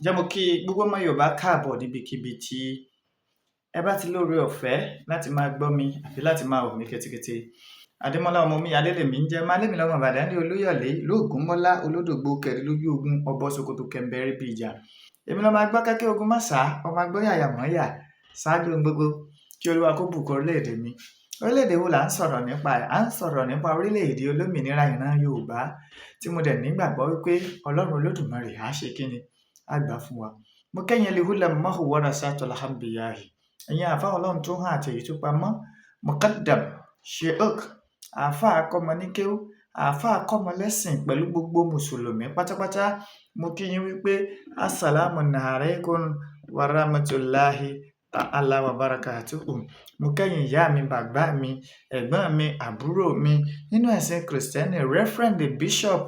Ǹjẹ́ mo kí gbogbo ọmọ Yorùbá káàbọ̀ níbikíbi tí ẹ bá ti lóore ọ̀fẹ́ láti máa gbọ́ mi àbí láti máa wò mí ketekete. Adémọ́lá ọmọ mi Adélèmí ń jẹ́ Málémi lọ́mọ Ìbàdàn ní Olúyọ̀lé, ìlú Ògúnmọ́lá, Olódògbò kẹrin lójú ogun, ọbọ̀ Sokoto kẹ̀mbẹ̀rẹ̀ bí ìjà. Èmi lọ́mọ agbọ́ kẹ́kẹ́ ogun mọ́sà, ọmọ agbọ́ yàyà mọ́yà, ṣáájú ohun gbogbo kí Olúwa kó bùkún orílẹ̀-èdè mi. Orílẹ̀-èdè wo là ń sọ̀rọ̀ nípa ẹ̀? À ń sọ̀rọ̀ nípa orílẹ̀-èdè olómìnira ìran Yorùbá tí mo dẹ̀ nígbàgbọ́ wípé Ọlọ́run Olódùmarè á ṣe kíni, á gbà fún wa. Mo kẹ́yìn lihula mọ́hù wọ́ra sátọ̀lá hambiyahi. Ẹ̀yin àáfàá Ọlọ́run tó hàn àti èyí tó pamọ́, Muqaddam, Sheikh, àáfàá akọ́mọ ní kéwú, àáfàá akọ́mọ lẹ́sìn pẹ̀lú gbogbo Mùsùlùmí pátápátá. Mo kí yín wípé Assalamu alaikum wa rahmatulahi ta'ala wa barakatuhu. Mo kẹ́yìn ìyá mi, bàbá mi, ẹ̀gbọ́n mi, àbúrò mi nínú ẹ̀sìn Kìrìsìtẹ́nì, Reverend Bishop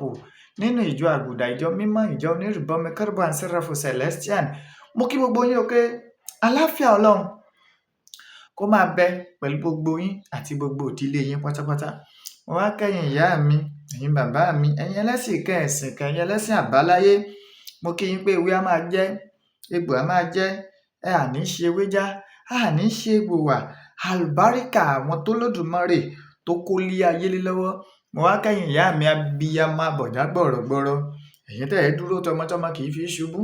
nínú ìjọ àgùdà, ìjọ mímọ́, ìjọ onírìbọmi, Kérúbù and Serafu Celestian. Mo kí gbogbo yín o pé àlàáfíà Ọlọ́run kó máa bẹ pẹ̀lú gbogbo yín àti gbogbo ìdílé yín pátápátá. Mo wá kẹ́yìn ìyá mi, ẹ̀yin bàbá mi, ẹ̀yin ẹlẹ́sìn kan ẹ̀sìn kan, ẹ̀yin ẹlẹ́sìn àbáláyé. Mo kí yín pé ewé á máa jẹ́, egbò á máa jẹ́, ẹ à ní ṣe ewé já, a ní ṣe egbò wà, àlùbáríkà àwọn tó lódùmarè tó kó lé ayé lé lọ́wọ́. Mo wá kẹ́yìn ìyá mi abiyamọ abọ̀dá gbọ̀rọ̀gbọ̀rọ̀. Ẹ̀yin tẹ́ ẹ dúró tọmọtọmọ kì í fi ṣubú.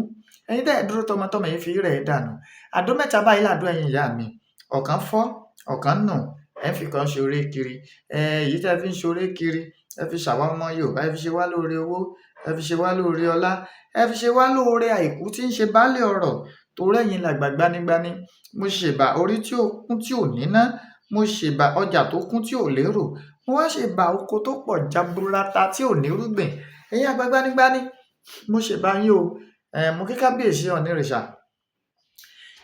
Ẹ̀yin tẹ́ ẹ dúró tọmọtọmọ yìí fi rẹ̀ dànù. Àdó mẹ́ta báyìí làdó ẹ̀yin ìyá mi. Ọ̀kan fọ́, ọ̀kan nù, ẹ fi kan ṣoré kiri. Èyí tẹ́ fi ń ṣoré kiri, ẹ fi ṣàwa ọmọ Yorùbá, ẹ fi ṣe wá lóore owó, ẹ fi ṣe wá lóore ọlá, ẹ fi ṣe wá lóore àìkú tí ń ṣe baálé ọrọ̀. Torí ẹ̀yin làgbà gbanigbani. Mo ṣèbà orí tí ó kún tí ò níná, mo ṣèbà ọjà tó kún tí ò lérò, mo wá ṣèbà oko tó pọ̀ jaburata tí ò nírúgbìn. Ẹ̀yin àgbà gbanigbani, mo ṣèbà yín o. Mo kí kábíyèsí Ọ̀nìrìṣà.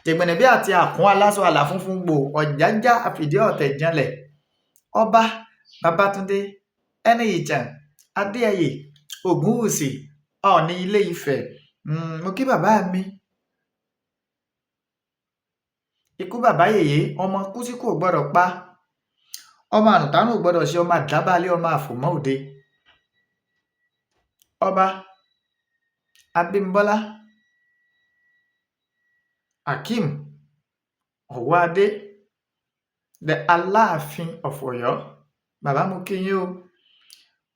Tẹ̀gbẹ̀nẹ̀bí àti àkún aláṣọ àlà funfun gbò ọ̀jájá àfìdí ọ̀tẹ̀ janlẹ̀. Ọba Babátúndé Ẹniìtàn Adéẹyè Ògúnwùsì Ọọ̀ni Ilé Ifẹ̀. Mo kí bàbá mi. Ikú bàbá yèyé, ọmọ kú tí kò gbọdọ̀ pa. Ọmọ àrùntánù ò gbọdọ̀ ṣe ọmọ àdábálé ọmọ àfòmọ́ òde. Ọba Abímbọ́lá Akeem Ọwọ́adé, the Aláàfin of Ọ̀yọ́. Bàbá mo kí yín o.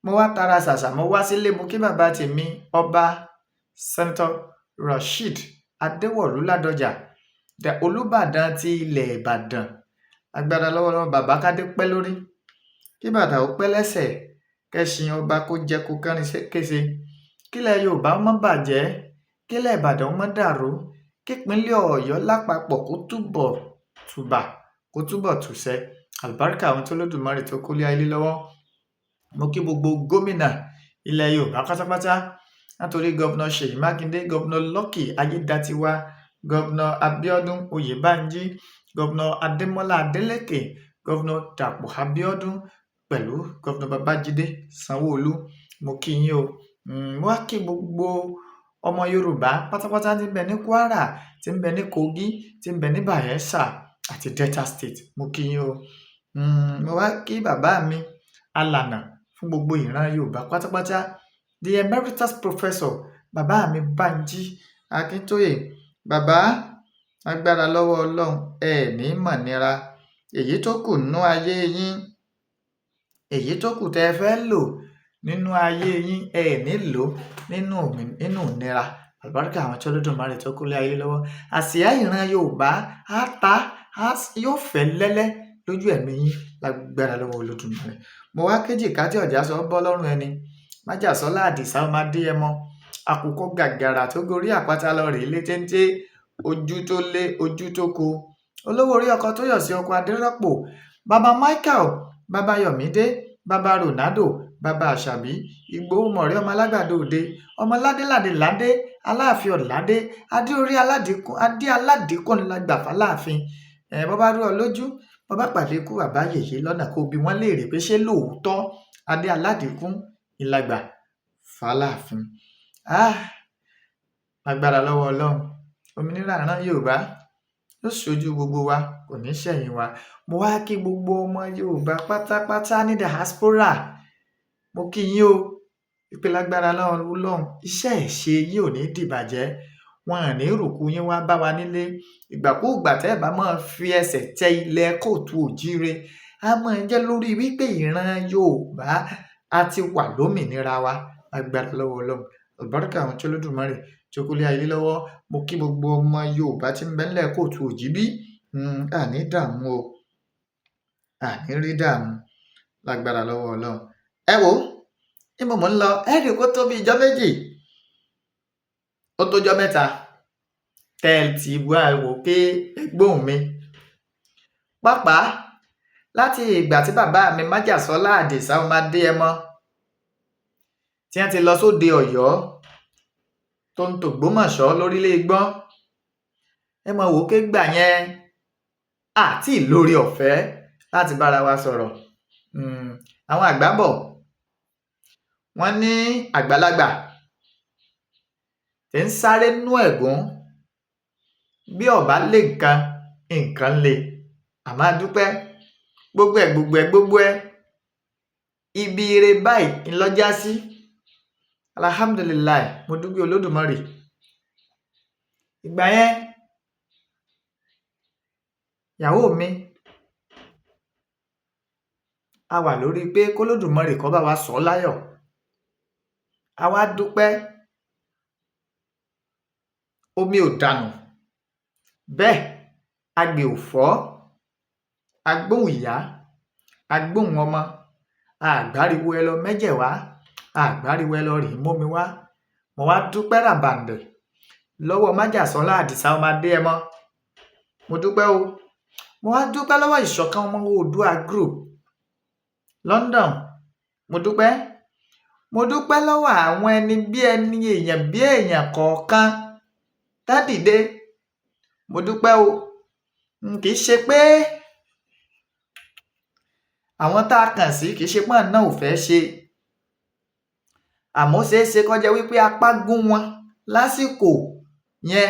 Mo wá tara ṣàṣà, mo wá sílé, mo kí bàbá tèmi, Ọba Senator Rasheed Adéwọ̀lú Ládọjà, the Olúbàdàn ti ilẹ̀ Ìbàdàn. Agbára lọ́wọ́lọ́wọ́ bàbá kádé pẹ́ lórí. Kí bàtà ó pẹ́ lẹ́sẹ̀, kẹ́ṣin ọba kó jẹ kó kánrin kése. Kílẹ̀ Yorùbá má bàjẹ́, kílẹ̀ Ìbàdàn má dàrú, kípínlẹ̀ Ọ̀yọ́ lápapọ̀ kó túbọ̀ tùbà, kó túbọ̀ tùṣẹ. Àlùbáríkà àwọn tó lódùmarè tó kó lé ayé lọ́wọ́. Mo kí gbogbo gómìnà ilẹ̀ Yorùbá pátápátá. Nítorí Governor Ṣèyí Mákindé, Governor Lucky Ayédatiwa, Governor Abiodun Oyèbánjí, Governor Adémọ́lá Adélékè, Governor Dàpọ̀ Abiodun pẹ̀lú Governor Babájídé Sanwó-Olú. Mo kí yín o. Mo wá kí gbogbo ọmọ Yorùbá pátápátá tí ń bẹ ní Kwara, tí ń bẹ ní Kogi, tí ń bẹ ní Bayelsa àti Delta State. Mo kí yín o. Mo wá kí bàbá mi alànà fún gbogbo ìran Yorùbá pátápátá, the emeritus professor, bàbá mi Bánjí Akíntóyè. Bàbá, agbára lọ́wọ́ Ọlọ́run, ẹ ní mọ̀nira. Èyí tó kù nínú ayé yín, èyí tó kù tẹ́ ẹ fẹ́ lò nínú ayé yín, ẹ ní lò nínú ìnira. Àlùbáríkà àwọn tí Olódùmarè tó kó lé ayé lọ́wọ́. Àsíá ìran Yorùbá á ta, á yóò fẹ́ lẹ́lẹ́ lójú ẹ̀mí yín lágbára lọ́wọ́ Olódùmarè. Mo wá kéjì ká tí ọ̀já sọ bọ́ lọ́rùn ẹni. Májàsọ́lá Àdìsá ọmọ Adéyẹmọ. Àkùkọ gàgàrà tó gorí àpáta lọ rèé lé téńté. Ojú tó lé, ojú tó ko. Olówó orí ọkọ tó yọ̀ sí ọkọ Adérọ́pò. Bàbá Michael, bàbá Yọ̀mídé, bàbá Ronaldo, bàbá Àṣàbí, Ìgbòho mọ̀rẹ́ ọmọ alágbàdo òde, ọmọ ládéládé ládé, Aláàfin ọ̀ládé, adé orí aládìkún, adé aládìkún ńlá gbà fáláàfin. Bọ́ bá rú ọ lójú, bọ́ bá pàdé ikú bàbá yèyé lọ́nà kó bi wọ́n léèrè pé ṣé lóòótọ́ adé aládìkún ńlá gbà fáláàfin. Ah! Agbára lọ́wọ́ Ọlọ́run. Òmìnira ìran Yorùbá yóò ṣojú gbogbo wa, kò ní ṣẹ̀yìn wa. Mo wá kí gbogbo ọmọ Yorùbá pátápátá ní diaspora. Mo kí yín o. Wípé lágbára lọ́wọ́ Ọlọ́run, iṣẹ́ ìṣe yín ò ní dìbàjẹ́. Wọn à ní ròkú yín wá bá wa nílé. Ìgbàkúùgbà tẹ́ ẹ bá máa fi ẹsẹ̀ tẹ ilẹ̀ kóòtù òjíire, á máa jẹ́ lórí wípé ìran Yorùbá a ti wà lómìnira wa. Agbára lọ́wọ́ Ọlọ́run. Àlùbáríkà àwọn tí Olódùmarè tó kólé ayé lọ́wọ́. Mo kí gbogbo ọmọ Yorùbá tí ń bẹ nílẹ̀ kóòtù òjíbí. Àní dààmú o. Àní rí dààmú. Lágbára lọ́wọ́ Ọlọ́run. Ẹ wò ó, níbo mò ń lọ? Ẹ rí kó tó bí ijọ́ méjì. Ó tójọ́ mẹ́ta. Tẹ́ ẹ ti wá wò pé ẹ gbóhùn mi. Pàápàá láti ìgbà tí bàbá mi Májàsọ́lá Àdìsá ọmọ Adéyẹmọ tí wọ́n ti lọ sóde Ọ̀yọ́ tó ń tògbómọ̀ṣọ́ lórílẹ̀ igbọ́n. Ẹ mọ̀ wò ó pé gbà yẹn àti lórí ọ̀fẹ́ láti bára wa sọ̀rọ̀. Àwọn àgbà bọ̀, wọ́n ní àgbàlagbà tí ń sáré nú ẹ̀gún bí ọ̀bá lé nǹkan, nǹkan le. Àmọ́ a dúpẹ́ gbogbo ẹ̀ gbogbo ẹ̀ gbogbo ẹ̀ ibi ire báyìí ńlọ́jà sí. Alhamdulillahi, mo dúpẹ́ Olódùmarè. Ìgbà yẹn ìyàwó mi a wà lórí pé k'Olódùmarè kó bá wa sọ̀ ọ́ láyọ̀. A wá dúpẹ́, omi ò dànù, bẹ́ẹ̀ agbè ò fọ́, agbóhùn ìyá, agbóhùn ọmọ, àgbáriwo ẹ lọ mẹ́jẹ̀ wá, àgbáriwo ẹ lọ rèé mómi wá. Mo wá dúpẹ́ ràbàǹdẹ̀ lọ́wọ́ Májàsọ́lá Àdìsá ọmọ Adéyẹmọ. Mo dúpẹ́ o. Mo wá dúpẹ́ lọ́wọ́ Ìṣọ̀kan Ọmọ Oòduà Group London. Mo dúpẹ́. Mo dúpẹ́ lọ́wọ́ àwọn ẹni bí ẹni, èèyàn bí èèyàn kọ̀ọ̀kan tá dìde. Mo dúpẹ́ o. Kì í ṣe pé àwọn tá a kàn sí kì í ṣe pé àwọn náà ò fẹ́ ṣe. Àmọ́ ó ṣeé ṣe kó jẹ́ wípé apá gún wọn lásìkò yẹn.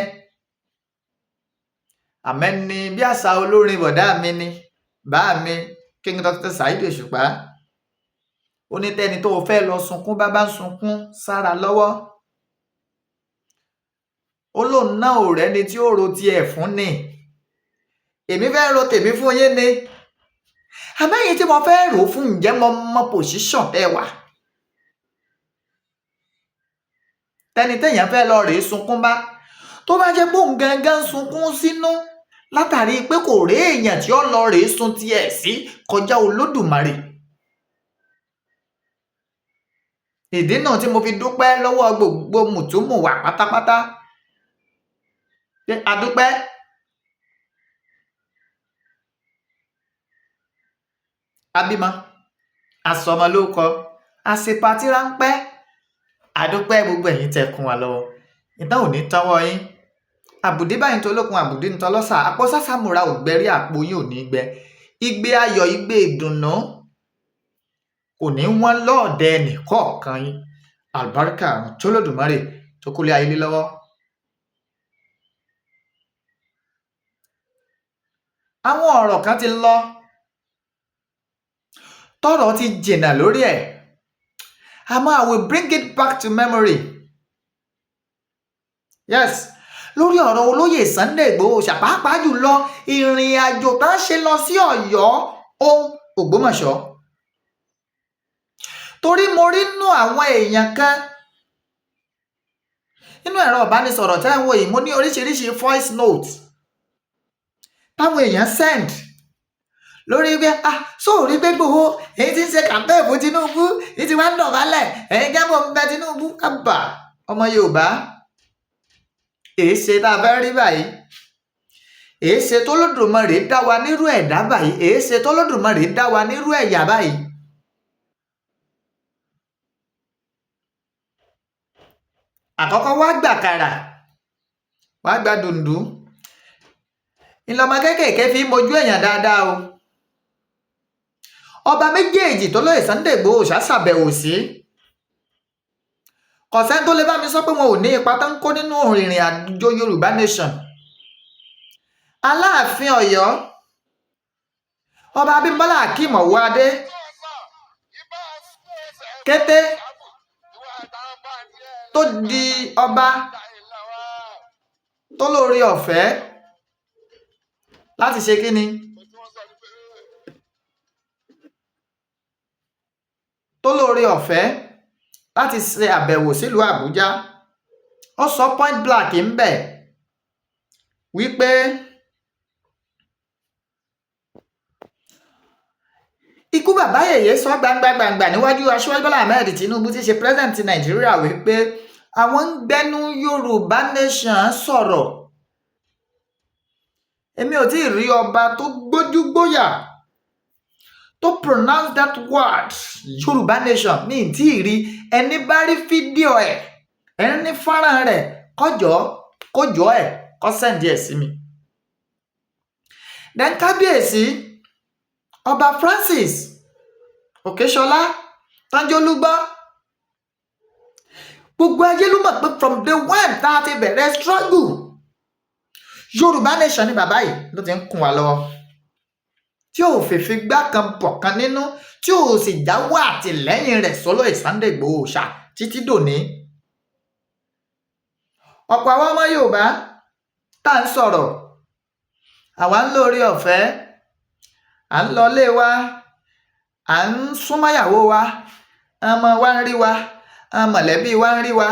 Àmẹ́ni bí àṣà olórin bọ̀dá mi ni, bàá mi, King Dr. Saheed Òṣùpá. Ó ní tẹ́ni tó fẹ́ lọ sunkún bá bá ń sunkún sára lọ́wọ́. Ó lóun náà ò rẹ́ni tí ó ro tiẹ̀ fún ni. Èmi fẹ́ ro tèmi fún yín ni. Àmọ́ ẹ̀yin tí mo fẹ́ rò ó fún, ǹjẹ́ mo mọ position tẹ́ wà? Tẹ́ni téèyàn fẹ́ lọ rèé sunkún bá. Tó bá jẹ́ pé òun gangan ń sunkún sínú látàrí pé kò rí èèyàn tí ó lọ rèé sun tiẹ̀ sí kọjá Olódùmarè. Ìdí náà tí mo fi dúpẹ́ lọ́wọ́ gbogbo mùtúmùwà pátápátá. Pé a dúpẹ́. A bímọ, a sọmọ lórúkọ, a ṣe patí ráńpẹ́. A dúpẹ́ gbogbo ẹ̀yin tẹ́ kún wa lọ́wọ́. Ìtàn ò ní tánwọ́ yín. Àbùdí báyìí ń tolókun, àbùdí ń tọlọ́sà, àpò sásàmúra ò gbẹrí, àpò yín ò ní gbẹ. Igbe ayọ̀, igbe ìdùnnú kò ní wọ́n lọ́ọ̀dẹ ẹnìkọ̀ọ̀kan yín. Àlùbáríkà àwọn tólódùmarè tó kólé ayé lé lọ́wọ́. Àwọn ọ̀rọ̀ kan ti lọ, tọ́rọ̀ ti jìnnà lórí ẹ̀. Àmọ́ I will bring it back to memory. Yes, lórí ọ̀rọ̀ olóyè Sunday Igboho pàápàá jùlọ ìrìn àjò tá a ṣe lọ sí Ọ̀yọ́ ohun Ògbómọ̀ṣọ́. Torí mo rí nú àwọn èèyàn kan nínú ẹ̀rọ ìbánisọ̀rọ̀ tẹ́ ń wò yìí, mo ní oríṣiríṣi voice note táwọn èèyàn send lórí pé ah sóòrí pé Igboho èyí tí ń ṣe campaign fún Tinubu, èyí tí wàá ń dọ̀bálẹ̀, ẹ̀yin jábọ̀ ń bẹ Tinubu. Àbà ọmọ Yorùbá, èé ṣe tá a fẹ́ rí báyìí, èé ṣe tÓlódùmarè dá wa nírú ẹ̀dá báyìí, èé ṣe tÓlódùmarè dá wa nírú ẹ̀yà báyìí. Àkọ́kọ́ wá gbàkàrà, wá gba dùndú. Ńlọmọ kéékèèké fi ń mojú èèyàn dáadáa o. Ọba méjèèjì tó lóye Sunday Igboho ṣàṣàbẹ̀wò sí. Kọ̀sẹ́ni tó lè bá mi sọ pé wọn ò ní ipa tó ń kó nínú ìrìn àjò Yorùbá Nation. Aláàfin Ọ̀yọ́, Ọba Abímbọ́lá Akeem Ọ̀wọ́adé, kété tó di ọba Tó lóore ọ̀fẹ́ láti ṣe kíni, tó lóore ọ̀fẹ́ láti ṣe àbẹ̀wò sílùú Àbújá, ó sọ point blank ń bẹ̀ wípé ikú bàbá yèyé sọ gbangba gbangba níwájú Aṣíwájú Bọ́lá Ahmed Tinubu tí í ṣe president Nàìjíríà wípé àwọn ń gbẹnu Yorùbá Nation sọ̀rọ̀. Èmi ò tí ì rí ọba tó gbójúgbóyà tó pronounce that word Yorùbá Nation, mi ì tí ì rí. Ẹni bá rí fídíò ẹ̀, ẹni ní fọ́nrán rẹ̀, kọjọ́ kójọ́ ẹ̀ kó send ẹ̀ sí mi. Then kábíyèsí Ọba Francis Òkèṣọlá Tánjólúgbọ́, gbogbo ayé ló mọ̀ pé from day one tá a ti bẹ̀rẹ̀ struggle Yorùbá Nation ni bàbá yìí ló ti ń kún wa lọ́wọ́, tí ò fèfé gbá kan bọ̀ kan nínú, tí ò sì jáwọ́ àtìlẹ́yìn rẹ̀ sọ́lọ́ Sunday Igboho ṣá títí dòní. Ọ̀pọ̀ àwọn ọmọ Yorùbá tá à ń sọ̀rọ̀, àwa ń lóore ọ̀fẹ́, à ń lọ ilé wa, à ń súnmọ́yàwó wa, ọmọ wa ń rí wa, mọ̀lẹ́bí wa ń rí wa,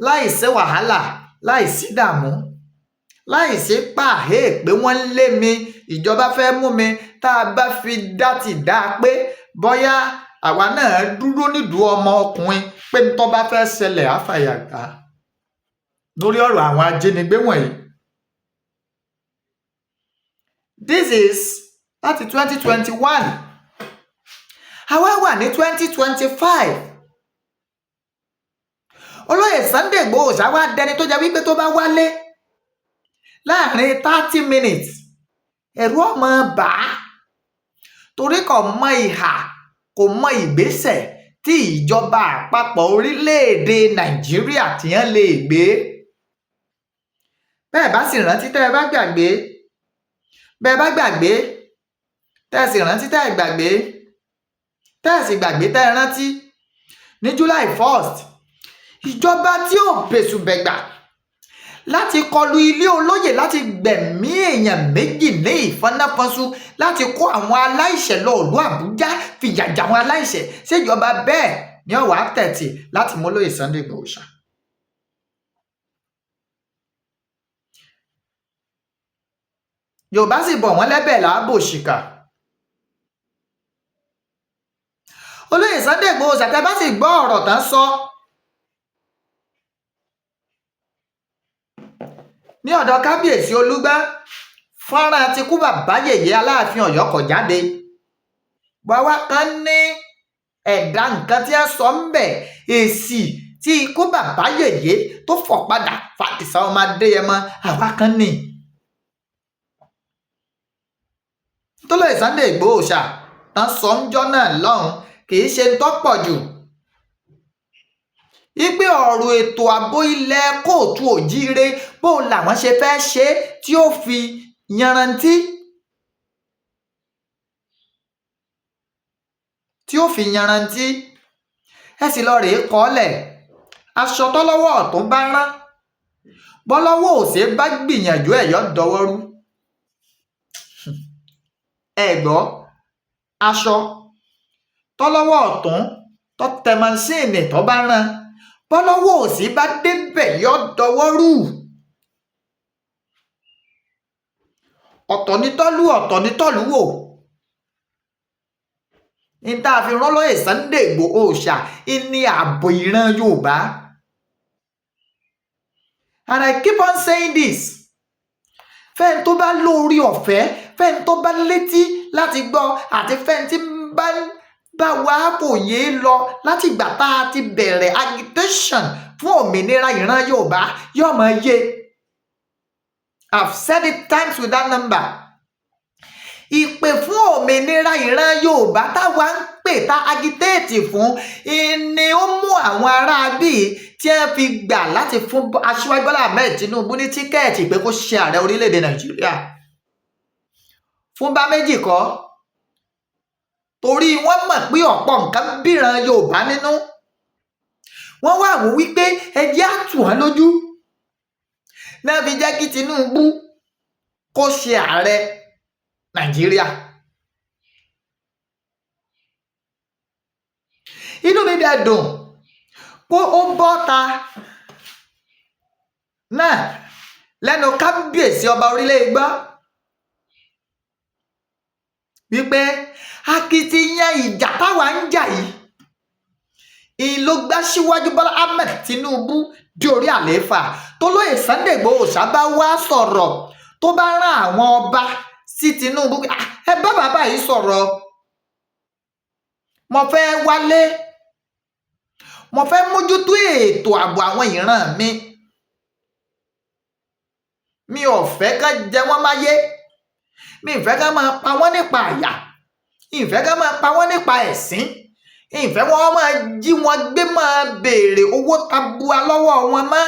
láì sí wàhálà, láì sí dààmú, láì sí pàhé pé wọ́n ń lé mi, ìjọba fẹ́ mú mi. Tá a bá fi dá ti dá a pé bóyá àwa náà dúró nídùú ọmọ ọkùnrin pé tó bá fẹ́ ṣẹlẹ̀, á fàyà gbà lórí ọ̀rọ̀ àwọn ajínigbé wọ̀nyí. This is láti 2021, àwa wà ní 2025. Olóyè Sunday Igboho ṣáwá dẹni tó jẹ́ wípé tó bá wálé láàrin 30 minutes, ẹ̀rù ọmọ bà á, torí kò mọ ìhà, kò mọ ìgbésẹ̀ tí ìjọba àpapọ̀ orílẹ̀-èdè Nàìjíríà tí wọ́n lè gbé. Bẹ́ẹ̀ bá sì rántí, tẹ́ ẹ bá gbàgbé, bẹ́ẹ̀ bá gbàgbé, tẹ́ ẹ sì rántí, tẹ́ ẹ gbàgbé, tẹ́ ẹ sì gbàgbé, tẹ́ ẹ rántí, ní July 1st, ìjọba tí ò bẹ̀sùbẹ̀gbà láti kọlu ilé olóyè, láti gbẹ̀mí èèyàn 2 ní ìfọ́náfọ́nṣú, láti kó àwọn aláìṣẹ̀ lọ ìlú Àbújá, fìyà jẹ àwọn aláìṣẹ̀, ṣèjọba bẹ́ẹ̀ ní ọ̀wá tẹ̀tì láti mú olóyè Sunday Igboho ṣá. Yorùbá sì bọ̀ wọ́n lẹ́bẹ̀ láàbò ṣìkà. Olóyè Sunday Igboho ṣàtẹ́ bá sì gbọ́ ọ̀rọ̀ tán sọ ní ọ̀dọ̀ kábíyèsí Olúgbọ́n, fọ́nrán ti kú bàbá yèyé Aláàfin Ọ̀yọ́ kò jáde. Bàwá kan ní ẹ̀dá nǹkan tí wọ́n sọ ń bẹ̀, èsì tí ikú bàbá yèyé tó fọ̀ padà fàdísà ọmọ Adéyẹmọ, àwa kan ní. Tọ́lẹ̀ Sunday Igboho ṣá tán sọ ń jọ́ náà lọ́hùn, kì í ṣe ń tọ́pọ̀ jù. Ipe ọ̀rọ̀ ètò ààbò ilẹ̀ kóòtù òjíire, bó làwọn ṣe fẹ́ ṣe tí ó fi yanrantí. Tí ó fi yanrantí. Ẹ sì lọ rèé kọ́lẹ̀. Aṣọ tọ́lọ́wọ́ ọ̀tún bá rán, bọ́lọ́wọ́ òsè bá gbìyànjú ẹ̀ yọ dọwọ́rú. Ẹ gbọ́, aṣọ tọ́lọ́wọ́ ọ̀tún tó tẹ maṣíìnì tó bá rán, bọ́lọ́wọ́ òsì bá débẹ̀ yọ dọwọ́rú. Ọ̀tọ̀ ní tọ́lú, ọ̀tọ̀ ní tọ́lú wò. Ní tá a fi rán lóyè Sunday Igboho ṣá ní ààbò ìran Yorùbá. And I keep on saying this. Fẹ́ni tó bá lórí ọ̀fẹ́, fẹ́ni tó bá létí láti gbọ́, àti fẹ́ni tí bá bá wa kò yé lọ láti ìgbà tá a ti bẹ̀rẹ̀ agitation fún òmìnira ìran Yorùbá, yóò mọ̀ yé. I've said it times with that number. Ìpè fún òmìnira ìran Yorùbá táwa ń pè, tá agitate fún, ni ó mú àwọn ará bíi tí wọ́n fi gbà láti fún Aṣíwájú Bọ́lá Ahmed Tinubu ní tíkẹ́ẹ̀tì pé kó ṣe ààrẹ orílẹ̀-èdè Nàìjíríà. Fún bá méjì kọ́, torí wọ́n mọ̀ pé ọ̀pọ̀ nǹkan bíran Yorùbá nínú. Wọ́n wá wò wípé ẹ jẹ́ á tù wọ́n lójú, Náà fi jẹ́ kí Tinubu kó ṣe ààrẹ Nàìjíríà. Inú mi dẹ̀ dùn kó ó bọ́ta náà lẹ́nu kábíyèsí ọba orílẹ̀ Igbá wípé akitiyan ìjà táwa ń jà yìí ìlú gbá síwájú Bọ́lá Ahmed Tinubu di orí àlééfà. Tó lóye Sunday Igboho sábà wá sọ̀rọ̀, tó bá rán àwọn ọba sí Tinubu, "Ẹ bá bàbá yìí sọ̀rọ̀, mo fẹ́ wálé, mo fẹ́ mójútó ètò ààbò àwọn ìran mi, mi ò fẹ́ ká jẹ wọ́n máyé, mi ì fẹ́ ká máa pa wọ́n nípa àyà, ìfẹ́ ká máa pa wọ́n nípa ẹ̀sín, ìfẹ́ wọn máa jí wọn gbé, máa béèrè owó tabua lọ́wọ́ wọn mọ́,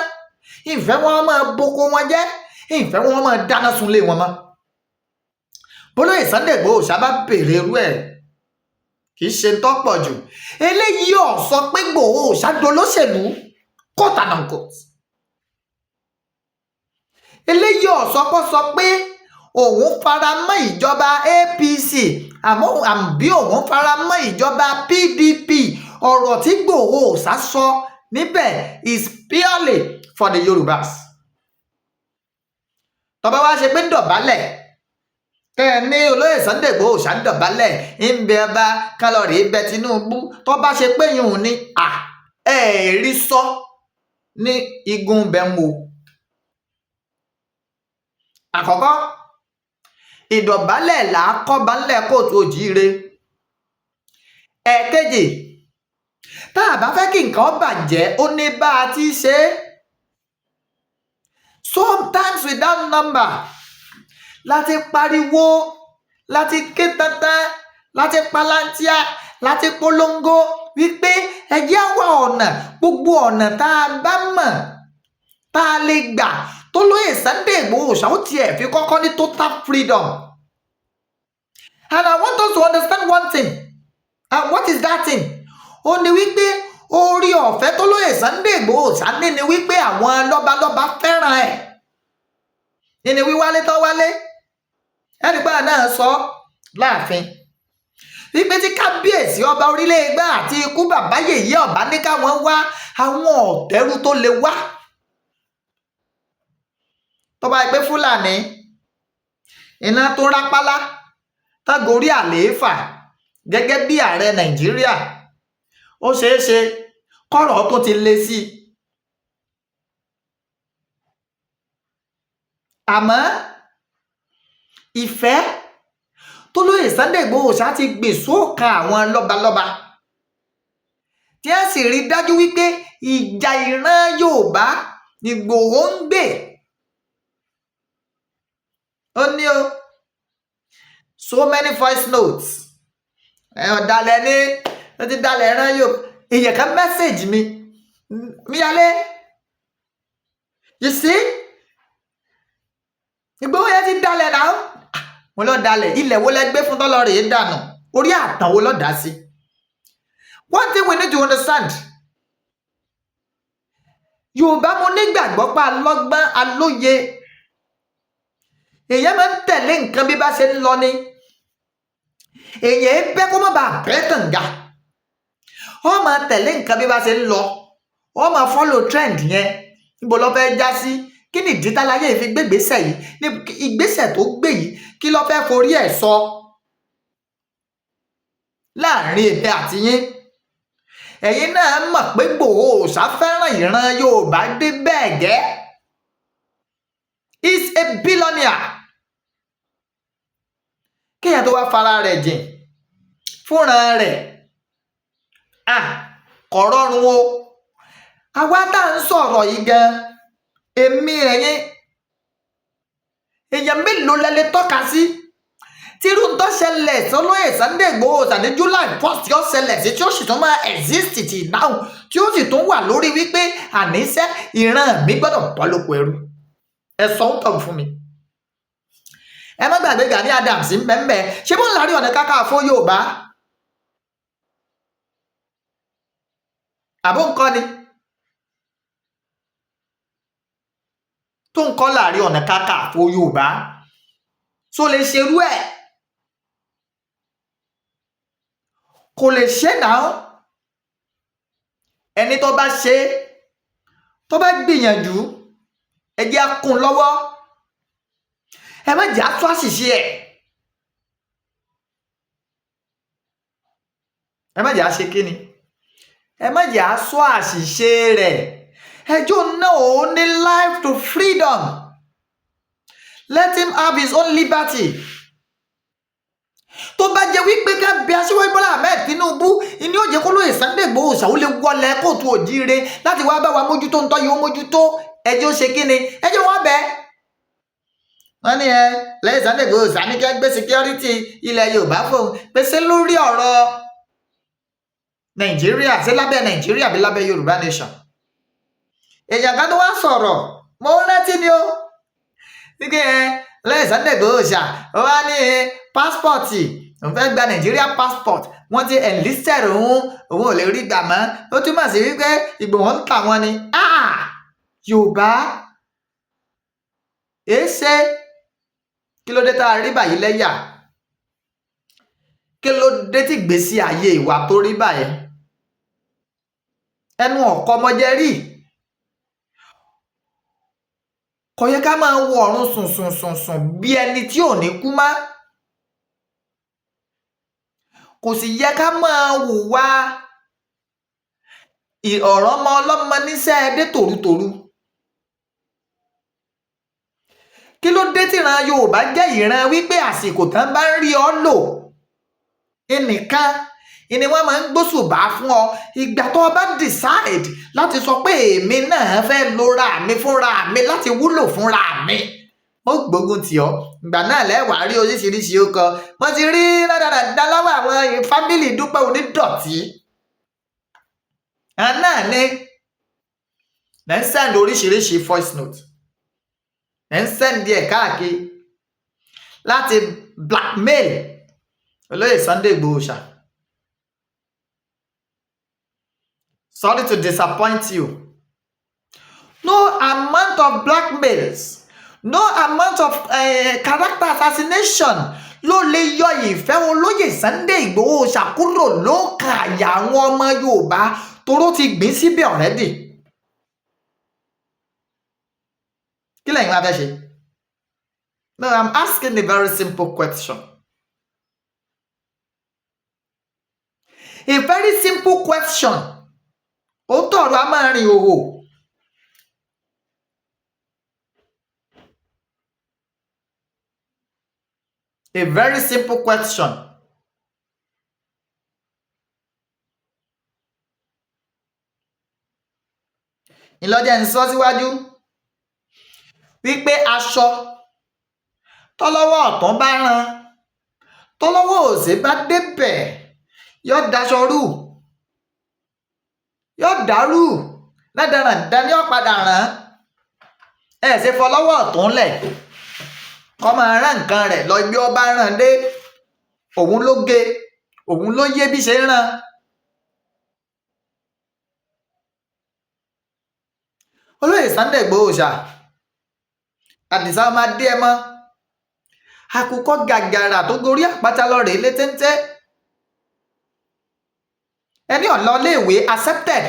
ìfẹ́ wọn máa boko wọn jẹ́, ìfẹ́ wọn máa dáná sunlé wọn mọ́." Bólóyè Sunday Igboho sábà béèrè irú ẹ̀, kì í ṣe ń tọ́pọ̀ jù. Eléyìí ò sọ pé Igboho ṣàdolóṣèlú, quote and unquote. Eléyìí ò sọ pé sọ pé òun fara mọ́ ìjọba APC àmọ́ àbí òun fara mọ́ ìjọba PDP. Ọ̀rọ̀ tí Igboho ṣá sọ níbẹ̀ is purely for the Yorùbás. Tó bá wá ṣe pé ń dọ̀bálẹ̀ kẹ́ ẹ ní olóyè Sunday Igboho ṣá ń dọ̀bálẹ̀ ń bẹ ọba kálọ̀rì bẹ Tinubu, tó bá ṣe pé yùn ní à ẹ rí sọ ní igun bẹ́ẹ̀ ń wo. Àkọ́kọ́, ìdọ̀bálẹ̀ là á kọ́ba ńlẹ̀ kóòtù òjíire. Ẹ̀ẹ̀kejì, tá a bá fẹ́ kí nǹkan bàjẹ́, ó ní bá a ti ṣe é. Sometimes without number láti pariwo, láti ké tantan, láti palantia, láti polongo wípé ẹ jẹ́ á wá ọ̀nà, gbogbo ọ̀nà tá a bá mọ̀ tá a lè gbà tó lóye Sunday Igboho ṣá ó tiẹ̀ fi kọ́kọ́ ní total freedom. And I want us to understand one thing. And what is that thing? Ó ní wípé orí ọ̀fẹ́ tó lóye Sunday Igboho ṣá ní ni wípé àwọn lọ́balọ́ba fẹ́ràn ẹ̀ ní wíwálé tó wálé. Ẹnì pa náà sọ láàfin wípé tí kábíyèsí ọba orílẹ̀ Ẹ̀gbá àti ikú bàbá yèyé ọba ní káwọn wá àwọn ọ̀tẹ́rú tó lè wá, tó bá yẹ pé Fúlàní iná tó rápálá tágorí àlééfà gẹ́gẹ́ bí ààrẹ Nàìjíríà, ó ṣeé ṣe kọ́rọ̀ tó ti le sí i. Àmọ́ ìfẹ́ tó lóye Sunday Igboho ṣá ti gbè sóòkan àwọn lọ́balọ́ba, tí a sì rí dájú wípé ìjà ìran Yorùbá Ìgbòho ń gbè. Ó ní o so many voice notes. Ẹ ọ̀dàlẹ̀ ni ó ti dalẹ̀ ìran Yorùbá. Èèyàn kan message mi míyalé, you see, Ìgbòho yẹn ti dalẹ̀ náà. Mo lọ dalẹ̀ ilẹ̀ wo lẹ gbé fún tọ́lọ rèé dànù, orí àtàn wo lọ dá sí. One thing we need to understand, Yorùbá, mo nígbàgbọ́ pa alọ́gbọ́n alóye, èèyàn máa ń tẹ̀lé nǹkan bí bá ṣe ń lọ ni. Èèyàn bẹ́ kó má bàa bẹ́ kànga, ó máa tẹ̀lé nǹkan bí bá ṣe ń lọ, ó máa follow trend yẹn. Níbo ló fẹ́ já sí? Kí ni ìdí táláyé fi gbé ìgbésẹ̀ yìí? Ní ìgbésẹ̀ tó gbé yìí, kí ló fẹ́ forí ẹ̀ sọ? Láàrin èmi àti yín, ẹ̀yin náà mọ̀ pé Ìgbòho Òòṣà fẹ́ràn ìran Yorùbá dé bẹ́ẹ̀ gẹ́. Is a billionaire. Kéèyàn tó wá fara rẹ̀ jìn fúnra rẹ̀, à kò rọrùn o. Àwa tá à ń sọ̀rọ̀ yìí gan, èmi, ẹ̀yin, èèyàn mélòó lẹ lè tọ́ka sí tírú ń tó ṣẹlẹ̀ sọlóyè Sunday Igboho ní July 1st tí ó ṣẹlẹ̀ sí, tí ó sì tún máa exist till now, tí ó sì tún wà lórí wípé àníṣe ìran mi gbọ́dọ̀ bọ́ lóko ẹrú? Ẹ sọ ń tọ̀ fún mi. Ẹ má gbàgbé Gani Adams ń bẹ́ẹ̀ bẹ́ẹ̀ ṣé bó ń lárí ọ̀nà kakanfò Yorùbá àbó nǹkan ni. Tó ń kọ́ láàrin ọ̀nà kakanfò Yorùbá, tó lè ṣerú ẹ̀? Kò lè ṣe náà. Ẹni tó bá ṣe, tó bá gbìyànjú, ẹ jẹ́ á kún lọ́wọ́. Ẹ má jẹ́ á tó àṣìṣe ẹ̀. Ẹ má jẹ́ á ṣe kíni, ẹ má jẹ́ á sọ àṣìṣe rẹ̀. Ẹjọ́ náà ó ní life to freedom. Let him have his own liberty. Tó bá jẹ́ wípé ká bí Aṣíwájú Bọ́lá Ahmed Tinubu ìní ó jẹ́ kó lóye Sunday Igboho ṣàwọn lè wọlé kóòtù òjíire láti wá bá wa mójútó ń tọ́ yìí, ó mójútó. Ẹjọ́ ṣe kíni, ẹjọ́ wọn bẹ́ẹ̀. Wọ́n ní ẹ lẹ́yìn Sunday Igboho sani kí wọ́n gbé security ilẹ̀ Yorùbá fóun pèsè lórí ọ̀rọ̀ Nàìjíríà. Ṣé lábẹ́ Nàìjíríà bí lábẹ́ Yorùbá nation? Èèyàn kan tó wá sọ̀rọ̀, mo ń rántí ni o, wípé ẹ lẹ́yìn Sunday Igboho ṣá, ó wá ní passport, òun fẹ́ gba Nàìjíríà passport, wọ́n ti enlisted òun, òun ò lè rí gbà mọ́. Ó túmọ̀ sí wípé Ìgbòho ń tà wọ́n ni. Yorùbá, èéṣe? Kí ló dé tá a rí báyìí lẹ́yà? Kí ló dé tí ìgbésí ayé ìwà tó rí báyìí? Ẹnu ọ̀kọ́ ọmọjẹ rí. Kò yẹ ká máa wo ọ̀run sùn sùn sùn sùn bí ẹni tí ò ní kú má. Kò sì yẹ ká máa hùwà ọ̀rọ̀ ọmọ ọlọ́mọ níṣẹ́ dé tòrutòru. Kí ló dé tíran Yorùbá jẹ́ ìran wípé àsìkò tán bá ń rí ọ lò ẹnìkan ìní wọn máa ń gbóṣùbà fún ọ? Ìgbà tó o bá decide láti sọ pé èmi náà fẹ́ lora mi fúnra mi láti wúlò fúnra mi, ó gbógun tì ọ́. Ìgbà náà lẹ́wàá rí oríṣiríṣi ó kọ. Wọ́n ti rí rádaràda lọ́wọ́ àwọn family Dúpẹ́ Onídọ̀tí náà ní lẹ́ ń send oríṣiríṣi voice note, ẹ̀ ń send ẹ̀ káàkiri láti blackmail olóyè Sunday Igboho ṣá. Sorry to disappoint you. No amount of blackmails, no amount of character assassination ló lè yọ ìfẹ́ olóyè Sunday Igboho ṣàkúrò lókàn àyà àwọn ọmọ Yorùbá, toró ti gbìn síbẹ̀ already. Kí lẹ́yìn wá fẹ́ ṣe? No, I'm asking a very simple question. A very simple question. Ó tọ̀rọ̀ a máa rìn òhò. A very simple question. Ìlọ́jẹ̀ ń sọ síwájú wípé aṣọ tọ́lọ́wọ́ ọ̀tún bá rán, tọ́lọ́wọ́ òsì bá débẹ̀, yóò daṣọ rú, yóò dàrú ládàradà ní ọ̀padà rán. Ẹ ṣe fọlọ́wọ́ ọ̀tún lẹ̀ kọ́ máa rán nǹkan rẹ̀ lọ ibi ọba rán dé. Òun ló gé, òun ló yé bí ṣe ń rán. Olóyè Sunday Igboho ṣá, Àdìsá ọmọ adé ẹ mọ́, àkùkọ gàgàrà tó gorí àpáta lọ rèé létéńté. Ẹni ọ̀lọ́ léèwé accepted,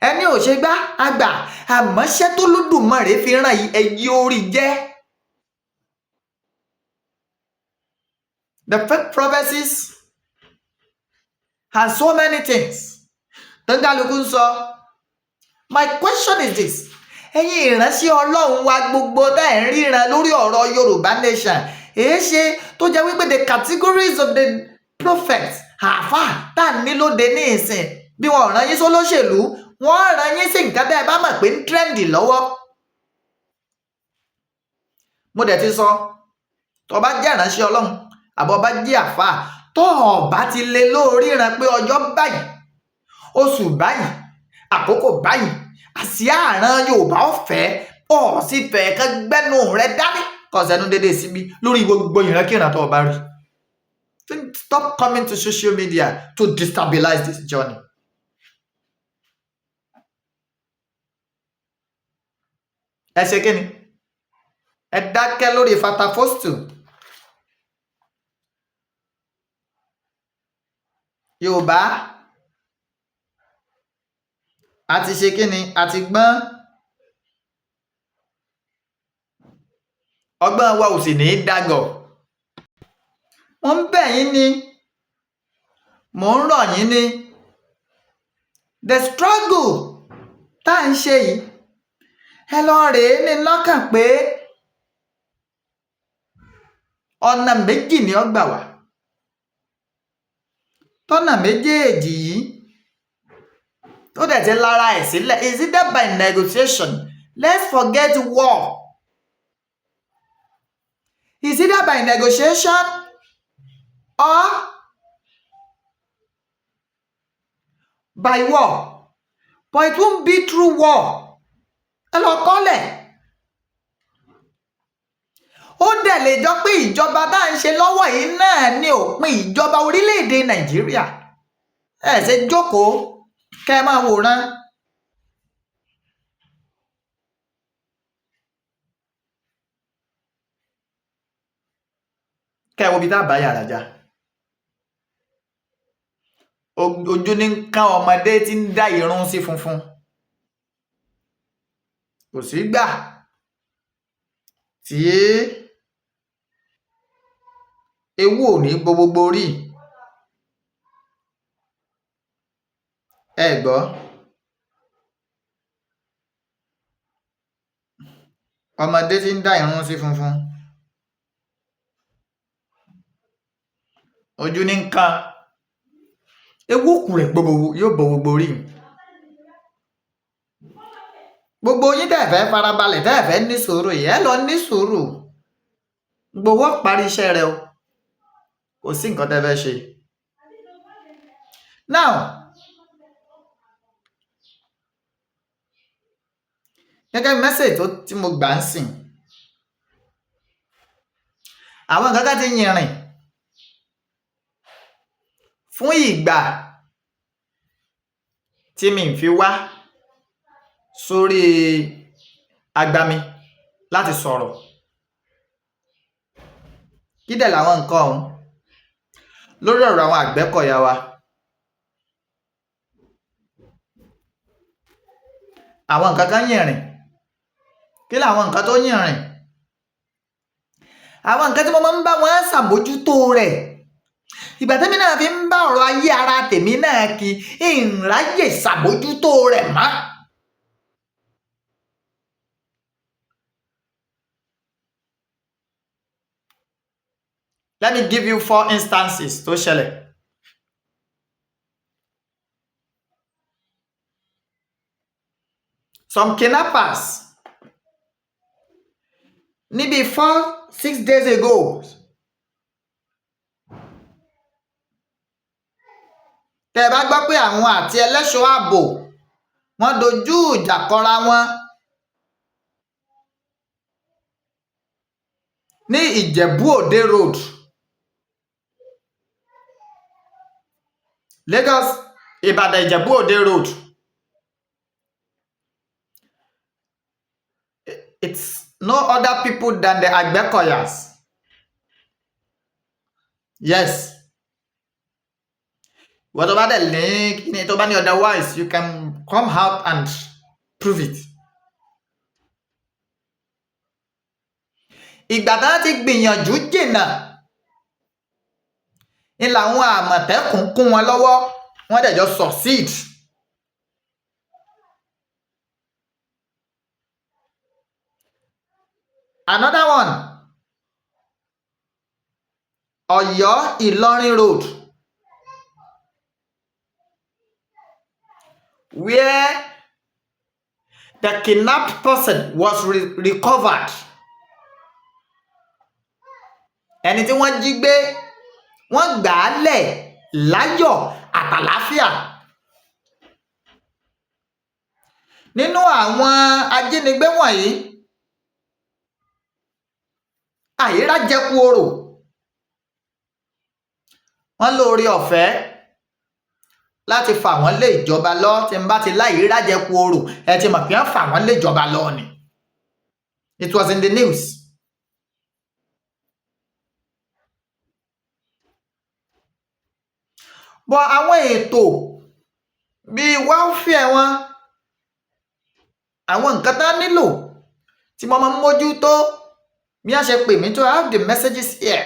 ẹni ò ṣe gbá àgbà, àmọ́ṣẹ́ tó lódùmarè fi ràn ẹyí orí jẹ́. The fake prophecies and so many things tó ń kálukú ń sọ. My question is this: ẹ̀yin ìránṣẹ́ Ọlọ́run wa gbogbo tẹ́ ẹ̀ ń ríran lórí ọ̀rọ̀ Yorùbá nation, èé ṣe tó jẹ́ wípé the categories of the prophets, àáfàá tá à ní lóde ní ìsìn, bí wọn rán yín sólóṣèlú, wọ́n rán yín sí nǹkan tẹ́ ẹ bá mọ̀ pé ń trend lọ́wọ́? Mo dẹ̀ ti sọ, tó bá jẹ́ ìránṣẹ́ Ọlọ́run àbọ̀ bá jẹ́ àáfàá, tó o bá ti lè lórí ran pé ọjọ́ báyìí, oṣù báyìí, àkókò báyìí, àsíá àràn Yorùbá ọ̀fẹ́ ọ̀ sì fẹ́ kán, gbẹ́nu rẹ dání kó sẹ́nu dédé síbí lórí gbogbo ìrankíran tó o bá rí. Stop coming to social media to destabilize this journey. Ẹ ṣe kí ni? Ẹ dákẹ́ lórí fatafostu. Yorùbá a ti ṣe kí ni? A ti gbọ́n. Ọgbọ́n wa ò sì ní í dàgọ̀. Mo ń bẹ̀ yín ni, mò ń rọ̀ yín ni. The struggle tá à ń ṣe yìí, ẹ lọ rèé ní lọ́kàn pé ọ̀nà méjì ni ó gbà wá. Tọ́nà méjèèjì yìí tó dẹ̀ ti lára ẹ̀ sílẹ̀ is either by negotiation. Let's forget war. Is either by negotiation or by war, but it won't be through war. Ẹ lọ kọ́lẹ̀. Ó dẹ̀ lè jọ pé ìjọba tá à ń ṣe lọ́wọ́ yìí náà ní òpin ìjọba orílẹ̀-èdè Nàìjíríà. Ẹ ṣe jókòó kẹ́ ẹ máa wòran. Kẹ́ ẹ wo ibi tá a bá yàrá já. Ojú ní ń kán ọmọdé tí ń dá irun sí funfun. Kò sígbà tí ewu ò ní bo gbogbo orí. Ẹ gbọ́, ọmọdé tí ń dá irun sí funfun, ojú ní ń kán. Ewu kù rẹ̀ gbogbo yóò bo gbogbo orí. Gbogbo yín tẹ́ fẹ́ farabalẹ̀, tẹ́ fẹ́ ní sùúrù yìí, ẹ lọ ní sùúrù. Gbowó parí iṣẹ́ rẹ o. Kò sí nǹkan tẹ́ fẹ́ ṣe. Now, gẹ́gẹ́ bí message tó tí mo gbà ń sìn, àwọn nǹkan kan ti yìnrìn fún ìgbà tí mi ń fi wá sórí agbami láti sọ̀rọ̀. Kí dẹ̀ làwọn nǹkan ọ̀hún? Lórí ọ̀rọ̀ àwọn Àgbẹ̀kọ̀yà wa, àwọn nǹkan kan yìnrìn. Kí làwọn nǹkan tó yìnrìn? Àwọn nǹkan tí mo máa ń bá wọn ṣàmójútó rẹ̀, ìgbà tẹ́mi náà fi ń bá ọ̀rọ̀ ayé ara tèmi náà kí ìráyè ṣàmójútó rẹ̀ mọ́. Let me give you four instances tó ṣẹlẹ̀. Some kidnappers níbi 4, 6 days ago, tẹ́ ẹ bá gbọ́ pé àwọn àti ẹlẹ́ṣọ́ ààbò wọ́n dojú ìjà kọra wọn ní Ìjẹ̀bú Òde Road, Lagos Ìbàdàn Ìjẹ̀bú Òde Road, it's no other people than the Agbekoyas. Yes, wọ́n tó bá dẹ̀ ní kíni, tó bá ní otherwise, you can come out and prove it. Ìgbà tí wọ́n ti gbìyànjú jìnnà ní làwọn Àmọ̀tẹ́kùn kún wọn lọ́wọ́, wọ́n dẹ̀ jọ succeed. Another one, Ọ̀yọ́ Ìlọrin Road, where the kidnapped person was recovered. Ẹni tí wọ́n jí gbé, wọ́n gbà á lẹ̀ láyọ̀ àtàláfíà. Nínú àwọn ajínigbé wọ̀nyí, àyírájẹkù orò, wọ́n lóore ọ̀fẹ́ láti fà wọ́n lé ìjọba lọ. Tí n bá ti láyìírájẹkù orò, ẹ ti mọ̀ pé wọ́n fà wọ́n lé ìjọba lọ ni. It was in the news. But àwọn ètò bíi welfare wọn, àwọn nǹkan tá nílò tí mo máa ń mójútó, bí wọ́n ṣe pè mí tó, I have the messages here,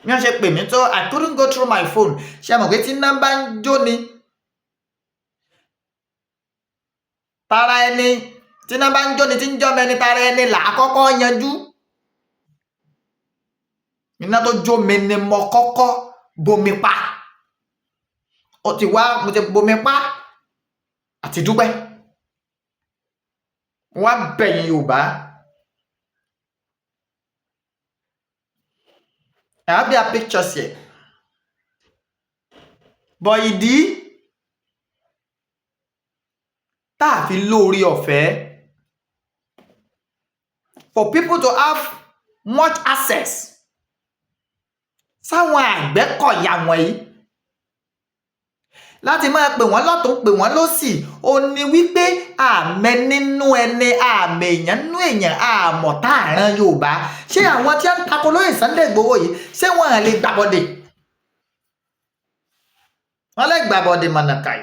bí wọ́n ṣe pè mí tó, I couldn't go through my phone. Ṣe mọ̀ pé tí iná bá ń jó ni tara ẹni, tí iná bá ń jó ni tí ń jọ́mọ ẹni, tara ẹni là á kọ́kọ́ yanjú. Iná tó jó mi ni mo kọ́kọ́ bomi pa. Ó ti wá, mo ti bomi pa àti dúpẹ́. Wọ́n á bẹ̀yìn Yorùbá. I have their pictures here. But ìdí tá a fi lóore ọ̀fẹ́ for people to have much access sáwọn Àgbẹ̀kọ̀yà wọ̀nyí láti máa pè wọ́n lọ́tún, pè wọ́n lọ́sì, ó ní wípé àmẹ́ nínú ẹni, àmẹ́ èèyàn nínú èèyàn, àmọ̀ tá àrán Yorùbá. Ṣé àwọn tí wọ́n ń tako lóyè Sunday Igboho yìí, ṣé wọ́n lè gbàbọ̀dè? Wọ́n lè gbàbọ̀dè mọ̀nàkàì.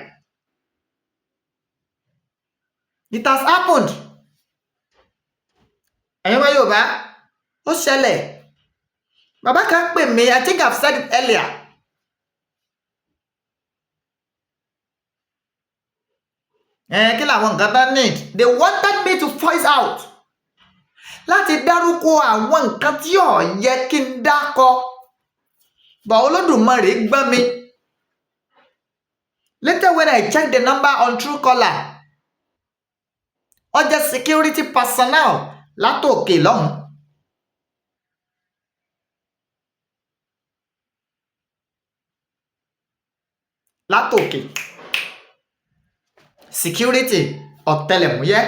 It has happened. Ẹ̀yin ọmọ Yorùbá, ó ṣẹlẹ̀. Bàbá kan pè mí, I think I've said it earlier. Kí làwọn nǹkan tán need? They wanted me to voice out láti dárúkọ àwọn nǹkan tí ò yẹ kí n dákọ, but Olódùmarè gbọ́n mi. Later, when I check the number on Truecaller, ó jẹ́ security personnel látòkè lọ́hùn. Látòkè security ọ̀tẹlẹ̀múyẹ́,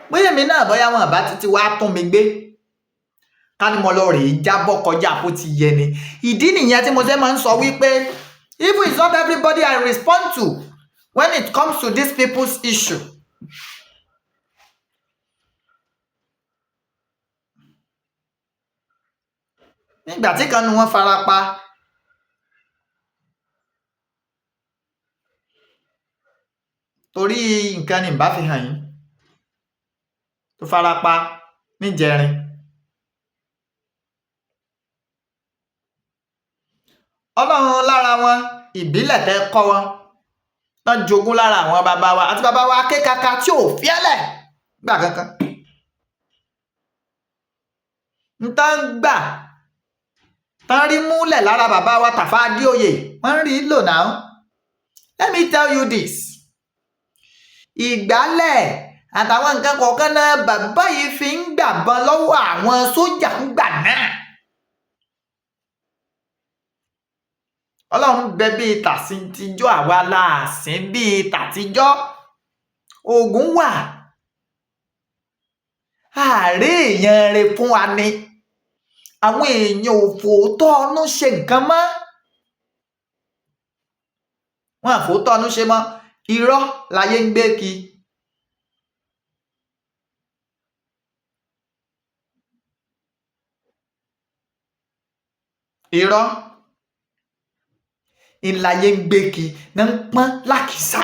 bóyá èmi náà, bóyá wọn bá títí wá tún mi gbé, ká ní mo lọ rèé jábọ́ kọjá bó ti yẹ ni. Ìdí nìyẹn tí mo ṣe máa ń sọ wípé even it's not everybody I respond to when it comes to these people's issue. Nígbà tí kan nu wọn fara pa, torí nǹkan ní bá fi hàn yín, tó fara pa níjẹrin, Ọlọ́run lára wọn, ìbílẹ̀ tẹ́ kọ́ wọn tán jogún lára àwọn bàbá wa àti bàbá wa Akékaka tí ò fiẹ́lẹ̀ gbà kankan ń tán gbà tán rí múlẹ̀ lára bàbá wa Tàfà Adéoyè, wọ́n ń rí lò náà. Let me tell you this, ìgbálẹ̀ àtàwọn nǹkan kọ̀ọ̀kan náà bàbá yìí fi ń gbàbọn lọ́wọ́ àwọn sójà ń gbà náà. Ọlọ́run bẹ bíi tàsíntijọ́, àwa láàsín bíi tàtijọ́. Oògùn wà, ààrẹ èèyàn rẹ̀ fún wa ni àwọn èèyàn ò fòótọ́ ọnú ṣe nǹkan mọ́. Wọn àfòótọ́ ọnú ṣe mọ́, irọ́ láyé ń gbé kí. Irọ́ ìlàyé ń gbé kí ní ń pọ́n lákìsà.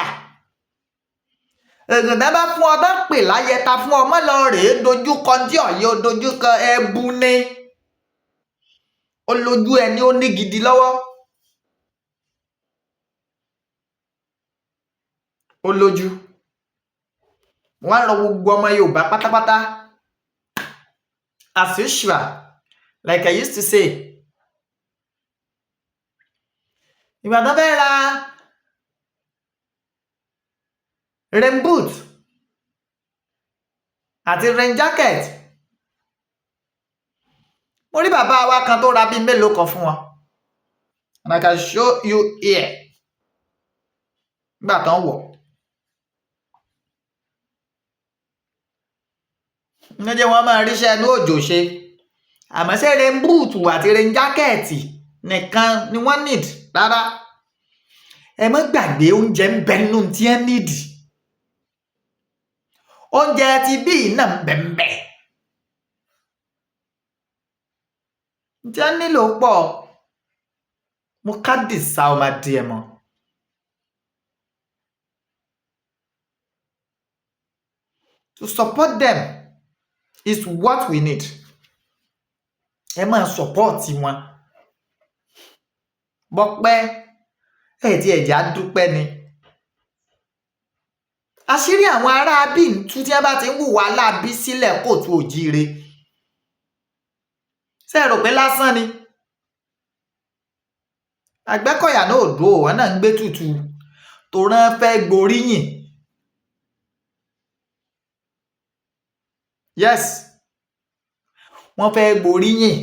Ègùn tá bá fún ọ, bá pè láyẹta fún ọ, mọ́ lọ rèé dojúkọ tí ọ̀yẹ́ dojúkọ ẹbu ni ó lójú ẹni ó ní gidi lọ́wọ́, ó lójú. Wọ́n á rọ gbogbo ọmọ Yorùbá pátápátá, as usual, like I used to say, ìgbà tó fẹ́ ra rain boot àti rain jacket, mo rí bàbá wa kan tó ra bíi mélòó kan fún wọn, and I can show you here nígbà tán wọ̀. Ní jẹ́ wọ́n máa ríṣẹ́ inú òjò ṣe, àmọ́ ṣé rain boot àti rain jacket nìkan ni wọ́n need? Rárá. Ẹ má gbàgbé, oúnjẹ ń bẹ nínú tí ẹ nídìí. Oúnjẹ ti bí náà ń bẹ ń bẹ tí ẹ nílò pọ̀. Mo kádìsá ọmọ adìẹ mọ́. To support them is what we need. Ẹ máa support wọn. Bọ́pẹ́ ẹ̀ tí ẹ̀já dúpẹ́ ni. Àṣírí àwọn aráabí ń tú tí wọ́n bá ti ń hùwà láabi sílẹ̀ kóòtù òjíire. Ṣé ẹ rò pé lásán ni? Àgbẹ̀kọ̀yà náà ò dúró, wọn náà ń gbé tutù tó rán fẹ́ gboríyìn. Yes, wọ́n fẹ́ gboríyìn.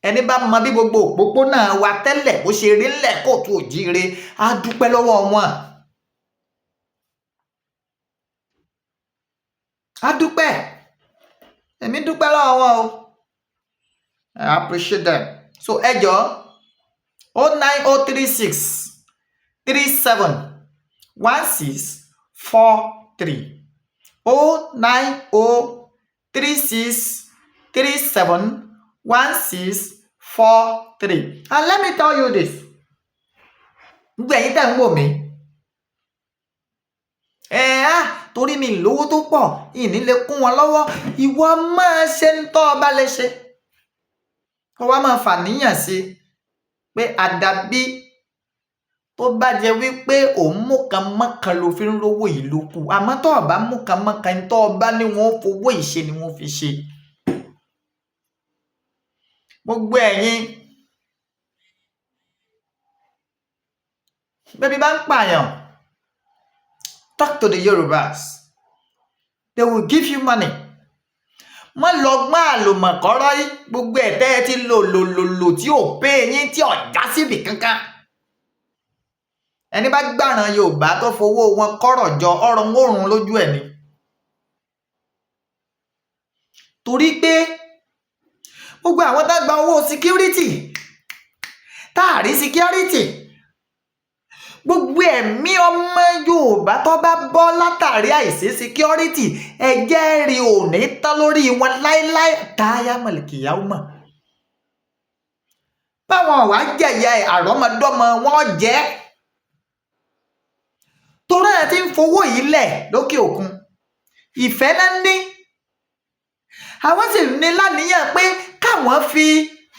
Ẹni bá mọ bí gbogbo òpópónà wa tẹ́lẹ̀ bó ṣe rí ńlẹ̀ kóòtù òjíire á dúpẹ́ lọ́wọ́ wọn. Á dúpẹ́. Èmi dúpẹ́ lọ́wọ́ wọn o. I appreciate them. So ẹ jọ̀ọ́, 09036371643, 09036371643. And let me tell you this, gbogbo ẹ̀yin tẹ́ ń wò mí, ẹ á torí mi lówó tó pọ̀, ìní lè kún wọn lọ́wọ́. Ìwọ máa ṣe ń tọ́ ọba lè ṣe, kó wá máa fàníyàn sí pé àdàbí tó bá jẹ wípé òun mú kan mọ́kan ló fi ń rówó yìí ló kù. Àmọ́ tó ọba mú kan mọ́kan, tó ọba ní wọn ó fowó ìṣe ni wọ́n fi ṣe. Gbogbo ẹ̀yin bẹ́bí bá ń pààyàn, talk to the Yorubas, they will give you money. Má lọ gbọ́n àlòmọ̀kọ́rọ́ yìí, gbogbo ẹ̀ tẹ́ ẹ ti lò lò lò lò tí ò pé yín, tí ò já síbì kankan. Ẹni bá gbàràn Yorùbá tó fowó wọn kọ́rọ̀ jọ, ọ̀rọ̀ ń òrùn lójú ẹ̀ ni. Torí pé gbogbo àwọn tá gba owó security, tá a rí security, gbogbo ẹ̀mí ọmọ Yorùbá tó bá bọ́ látàrí àìsí security, ẹ̀jẹ̀ rí ò ní tán lórí wọn láéláé táyà mọ̀lẹ́kìyàwó mọ̀. Báwọn wàá jẹ̀yà àrọ́mọdọ́mọ wọn jẹ́, torí ẹ̀ ti ń fowó yìí lẹ̀ lókè òkun. Ìfẹ́ náà ní, àwọn sì ní láníyàn pé káwọn fi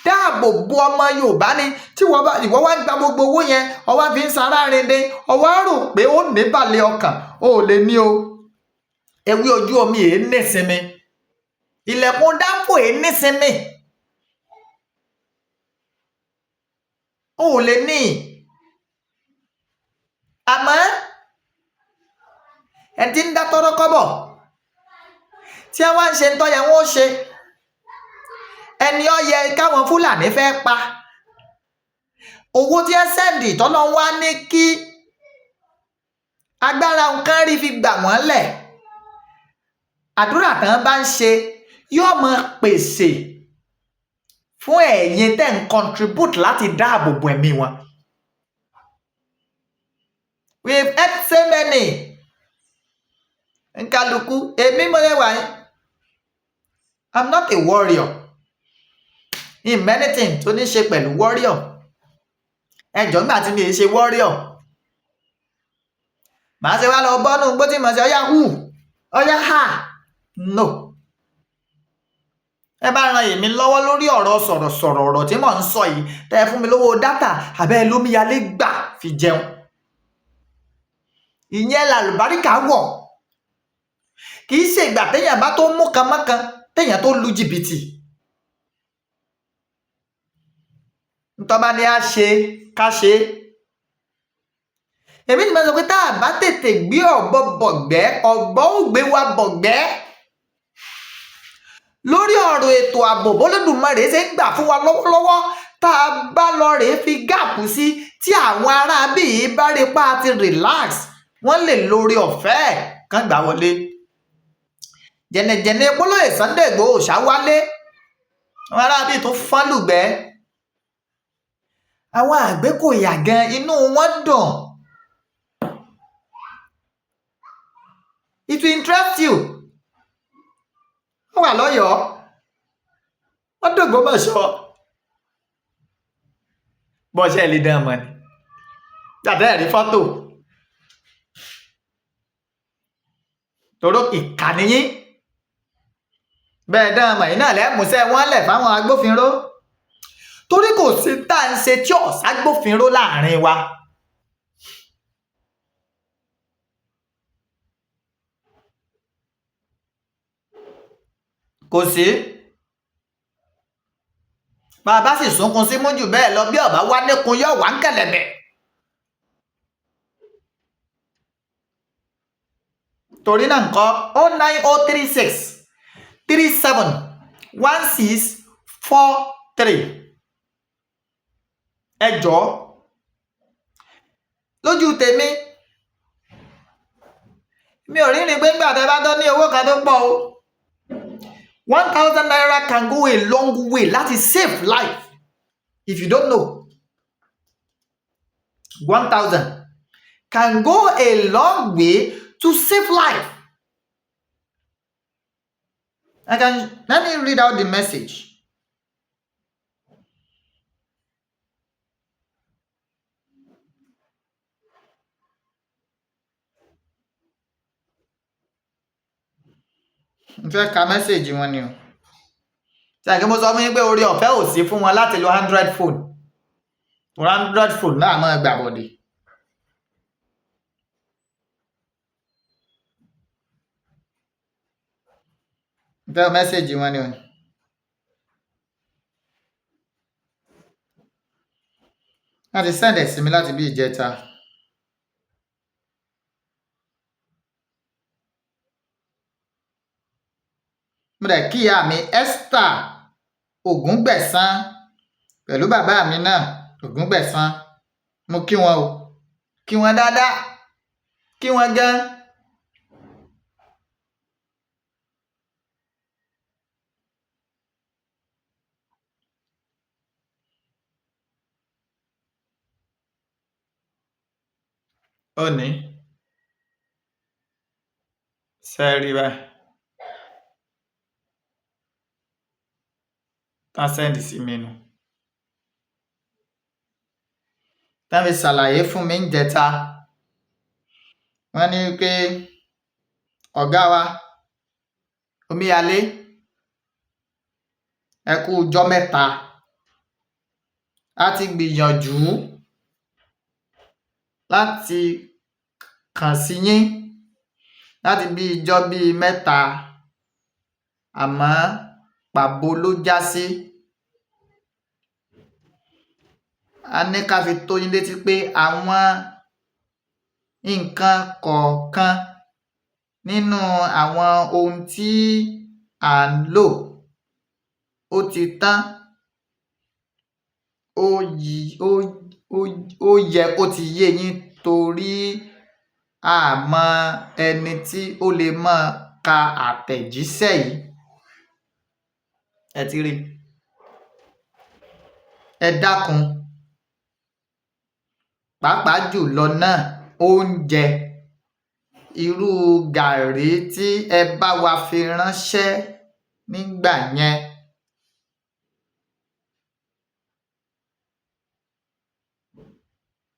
dáàbò bo ọmọ Yorùbá ni. Tí ìwọ wá gba gbogbo owó yẹn, ọwọ́ fi ń sara rinde, ọwọ́ á rò pé ó ní balẹ̀ ọkàn, ó lè ní o. Ewé ojú omi èé nísinmi, ilẹ̀kùn dáńfò èé nísinmi, ó lè ní. Àmọ́ ẹni tí ń dá tọ́rọ́ kọ́bọ̀ tí wọ́n ń ṣe ń tọ́yẹ wọ́n ó ṣe, ẹni ó yẹ káwọn Fúlàní fẹ́ pa, owó tí ẹ sẹ́ǹdì tọ́lọ́ wá ní kí agbára nǹkan rí fi gbà wọ́n lẹ̀, àdúrà tán bá ń ṣe yóò máa pèsè fún ẹ̀yin tẹ́ ń contribute láti dáàbò bo ẹ̀mí wọn. We've had so many. Nkálukú èmi mo lè wà yín. I'm not a warrior in many things tó ní ṣe pẹ̀lú warrior. Ẹjọ́ nígbà tí mi ì ṣe warrior, màá ṣe wá lọ bọ́nú gbó tí mo ṣe ọyá hù ọyá hà no. Ẹ bá ran èmi lọ́wọ́ lórí ọ̀rọ̀ sọ̀rọ̀sọ̀rọ̀, ọ̀rọ̀ tí mò ń sọ yìí, tẹ́ ẹ fún mi lówó dátà àbẹ́ lómiyalé gbà fi jẹun, ìyẹn làlùbáríkà wọ̀. Kì í ṣe ìgbà téèyàn bá tó mú kan mọ́kan téèyàn tó lu jìbìtì. Ntọ́ba ni a ṣe ká ṣe. Èmi ti máa sọ pé tá a bá tètè gbé ọ̀bọ bọ̀gbẹ́, ọ̀bọ ò gbé wa bọ̀gbẹ́. Lórí ọ̀rọ̀ ètò ààbò b'Olódùmarè ṣe ń gbà fún wa lọ́wọ́lọ́wọ́, tá a bá lọ rèé fi gáàpù sí, tí àwọn ará bíi bá rí pa ti relax, wọ́n lè lórí ọ̀fẹ́ kán gbà wọlé. Jẹ̀nẹ̀jẹ̀nẹ̀ polóyè Sunday Igboho ṣáwálé, àwọn ará bíi tún fọ́n lùgbẹ́. Àwọn Àgbékòyà gan, inú wọn dùn. It will interest you. Wọ́n wà lọ́yọ̀ọ́, wọ́n dògbómọ̀ṣọ́. Bọ́ọ̀ṣẹ́ lè dán mọ́ ni tàbí ẹ̀rí fọ́tò toró ìkànnì yín bẹ́ẹ̀ dán mọ̀ yín náà lẹ́mùsẹ́ wọ́n lẹ̀ fáwọn agbófinró, torí kò sí tá à ń ṣe tí ọ̀ságbófinró láàrin wa. Kò sí bá a bá sì sunkún sí mú jù bẹ́ẹ̀ lọ, bí ọba wá níkun yóò wá ń kẹ̀lẹ̀bẹ̀. Torí náà nǹkan, 09036371643. Ẹ jọ̀ọ́, lójú tèmi, mi ò rí ni pé ńgbà tẹ́ bá tó ní owó kan tó pọ̀ o, ₦1,000 can go a long way láti save life. If you don't know, 1,000 can go a long way to save life. I can let me read out the message. N fẹ́ ka message wọn ni o. Ṣé àkí mo sọ fún yín pé orí ọ̀fẹ́ ò sí fún wọn láti lo Android phone? Android phone náà máa gbà bọ̀dẹ̀. N fẹ́ message wọn ni o. Wọ́n ti send ẹ̀ sí mi láti bí ìjẹta. Mo dẹ̀ kí ìyá mi Esther Ògúngbẹ̀san pẹ̀lú bàbá mi náà Ògúngbẹ̀san. Mo kí wọn o, kí wọn dáadáa, kí wọn gan. Ó ní ṣe rí báyìí tán send sí mi nù, tán fi ṣàlàyé fún mi níjẹta. Wọ́n ní pé ọ̀gá wa omíyalé, ẹ kú ọjọ́ mẹ́ta, a ti gbìyànjú láti kàn sí yín láti bí ijọ́ bíi mẹ́ta, àmọ́ pàbó ló já sí. A ní ká fi tó yín létí pé àwọn nǹkan kọ̀ọ̀kan nínú àwọn ohun tí à ń lò ó ti tán. Ó yẹ kó ti yé yín, torí a mọ ẹni tí ó lè máa ka àtẹ̀jíṣẹ́ yìí. Ẹ ti rí i. Ẹ dákun, pàápàá jùlọ náà oúnjẹ, irú gàrí tí ẹ bá wa fi ránṣẹ́ nígbà yẹn.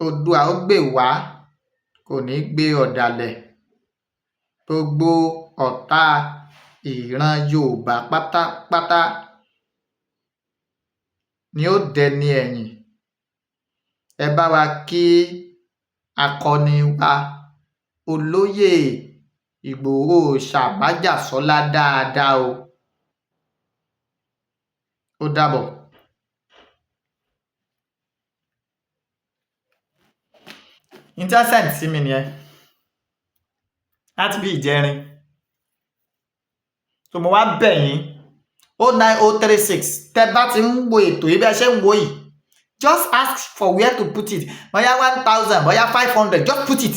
Oòduà ó gbè wá, kò ní gbé ọ̀dàlẹ̀. Gbogbo ọ̀tá ìran Yorùbá pátápátá ni ó dẹni ẹ̀yìn. Ẹ bá wa kí akọni wa Olóyè Ìgbòho Òòṣà májàsọ́lá dáadáa o. Ó dàbọ̀. Intercent sí mi nìyẹn láti bí ìjẹrin tó. Mo wá bẹ̀ yín, 09036, tẹ́ bá ti ń wo ètò yìí, bí ẹ ṣe ń wo yìí, just ask for where to put it. Bóyá 1,000, bóyá 500, just put it,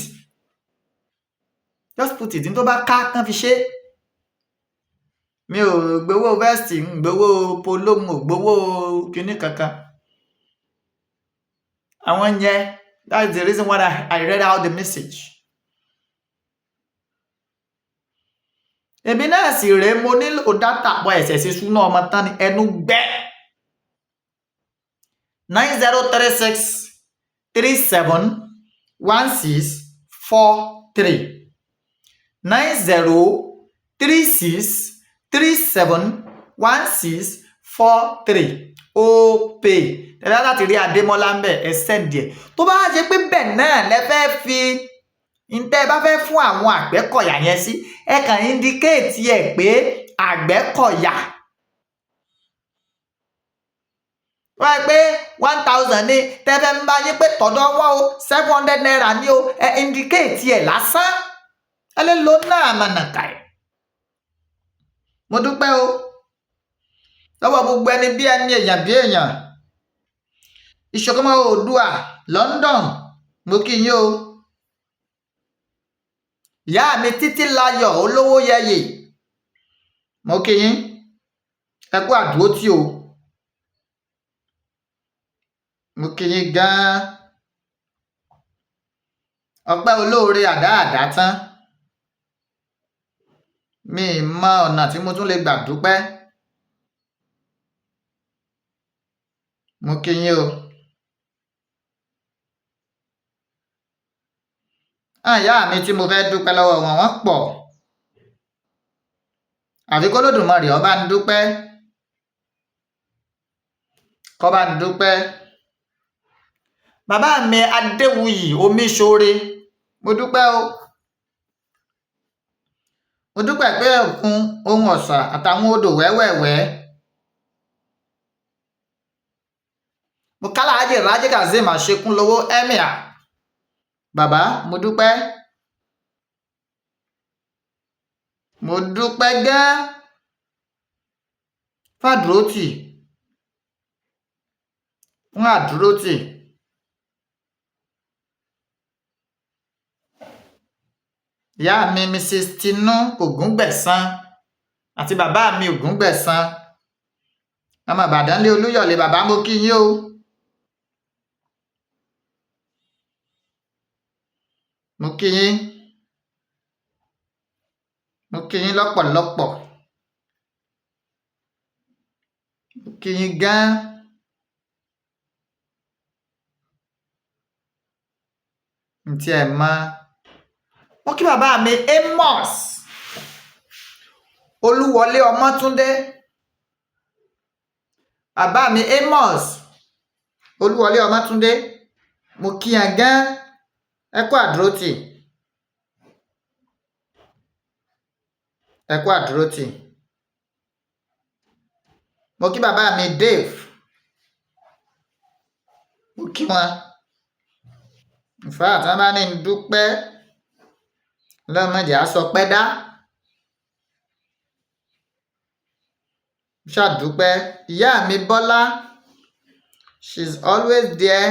just put it. Ní tó bá ká kán fi ṣe. Mi ò gbowó vest, ń gbowó polo, ń ò gbowó kinní kankan. Àwọn yẹn, that's the reason why I read out the message. Èmi náà sì rèé, mo nílò data pọ̀ ẹ̀sẹ̀ sí súná ọmọ tán ni ẹnu gbẹ́. 9036371643, 9036371643, Opay. Tẹ̀lé láti rí Adémọ́lá ń bẹ̀, ẹ send ẹ̀. Tó bá ṣe pé bẹ́ẹ̀ náà lẹ fẹ́ fi ntẹ́ ẹ bá fẹ́ fún àwọn Àgbẹ̀kọ̀yà yẹn sí, ẹ kàn indicate ẹ̀ pé Àgbẹ̀kọ̀yà. Wọ́n yẹ pé 1,000 ní tẹ́fẹ́ ń bá yín pé tọ̀dọ̀ wọn o, ₦700 ní o, ẹ indicate ẹ̀ lásán, ẹ lè lo náà mọ̀nàkà ẹ̀. Mo dúpẹ́ o lọ́wọ́ gbogbo ẹni bí ẹni, èèyàn bí èèyàn. Ìṣọ̀kan Oòduà London, mo kí yín o. Ìyá mi Títí Láyọ̀ Olówó Yẹyẹ, mo kí yín, ẹ kú àdúrótì o, mo kí yín gan-an. Ọpẹ́ olóore àdá àdá tán, mi ì mọ ọ̀nà tí mo tún lè gbà dúpẹ́. Mo kí yín o. Ìyá mi tí mo fẹ́ dúpẹ́ lọ́wọ́ wọn, wọ́n pọ̀, àfi k'Olódùmarè ó bá ń dúpẹ́, kó bá ń dúpẹ́. Bàbá mi Adéwuyì Omiṣore, mo dúpẹ́ o, mo dúpẹ́ pé òkun ohun ọ̀sà àtàwọn odò wẹ́wẹ́wẹ́. Mo kálàájì Rájí Kazeem Àṣekúnlówó emir, bàbá, mo dúpẹ́, mo dúpẹ́ gán fàdúrótì, fún àdúrótì. Ìyá mi Mrs Tinú Ògúngbẹ̀san àti bàbá mi Ògúngbẹ̀san, ọmọ Ìbàdàn lé Olúyọ̀lé, bàbá, mo kí yín o. Mo kí yín, mo kí yín lọ́pọ̀lọpọ̀, mo kí yín gan. Ntí ẹ mọ, mo kí bàbá mi Amos Olúwọlé Ọmọ́túndé, bàbá mi Amos Olúwọlé Ọmọ́túndé, mo kí yín gan, ẹ kú àdúrótì, ẹ kú àdúrótì. Mo kí bàbá mi Dave, mo kí wọn. In fact, wọ́n bá ní n dúpẹ́ lọ́mọdé á sọ pẹ́ dá ṣàdúpẹ́. Ìyá mi Bọ́lá, she's always there,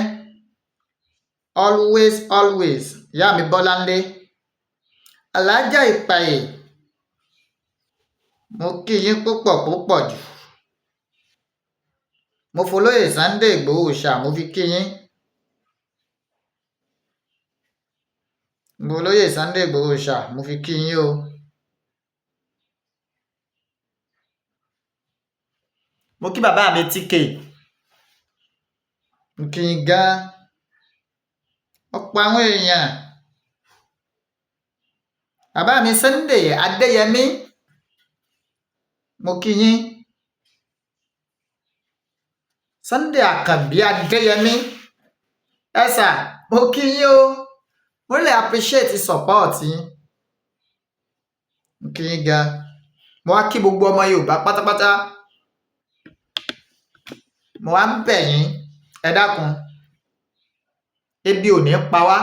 always, always. Ìyá mi Bọ́lá ńlé Alájà Ìpàyè, mo kí yín púpọ̀ púpọ̀ jù. Mo folóyè Sunday Ìgbòho ṣá, mo fi kí yín. Mo olóyè Sunday Ìgbòho ṣá, mo fi kí yín o. Mo kí bàbá mi TK, mo kí yín gan. Ọ̀pọ̀ àwọn èèyàn, bàbá mi Sunday Adéyẹmí, mo kí yín. Sunday Àkànbí Adéyẹmí, ẹ sà, mo kí yín o. Mo really appreciate support yín, mo kí yín gan. Mo wá kí gbogbo ọmọ Yorùbá pátápátá, mo wá ń bẹ̀ yín, ẹ dákun, ebi ò ní pa wá.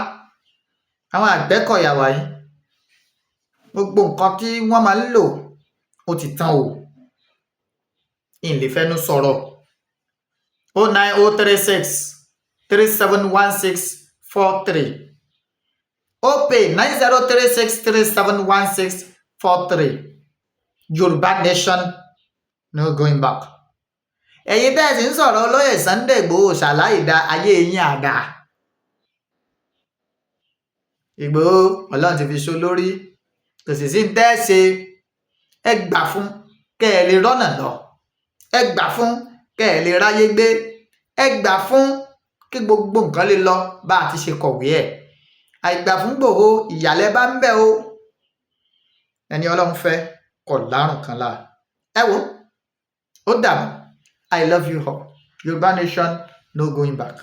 Àwọn Àgbẹ̀kọ̀yà wàyí, gbogbo nǹkan tí wọ́n máa ń lò ó ti tán o, n lè fẹnu sọ̀rọ̀. 09036371643, Opay 9036371643. Yorùbá nation, no going back. Ẹ̀yin bẹ́ẹ̀ sì ń sọ̀rọ̀ olóyè Sunday Igboho ṣàlàyé da ayé yín àdá. Ìgbòho, Ọlọ́run ti fi so lórí, kò sì sí ń tẹ́ ṣe. Ẹ gbà fún kẹ́ ẹ lè rọ́nà lọ, ẹ gbà fún kẹ́ ẹ lè ráyé gbé, ẹ gbà fún kí gbogbo nǹkan lè lọ bá a ti ṣe kọ̀wé ẹ̀. Àìgbà fún Ìgbòho, ìyàlẹ́ bá ń bẹ̀ o. Ẹni Ọlọ́run fẹ́ kọ̀ lárùn kan láà. Ẹ wo, ó dàbọ̀. I love you all. Yorùbá nation, no going back.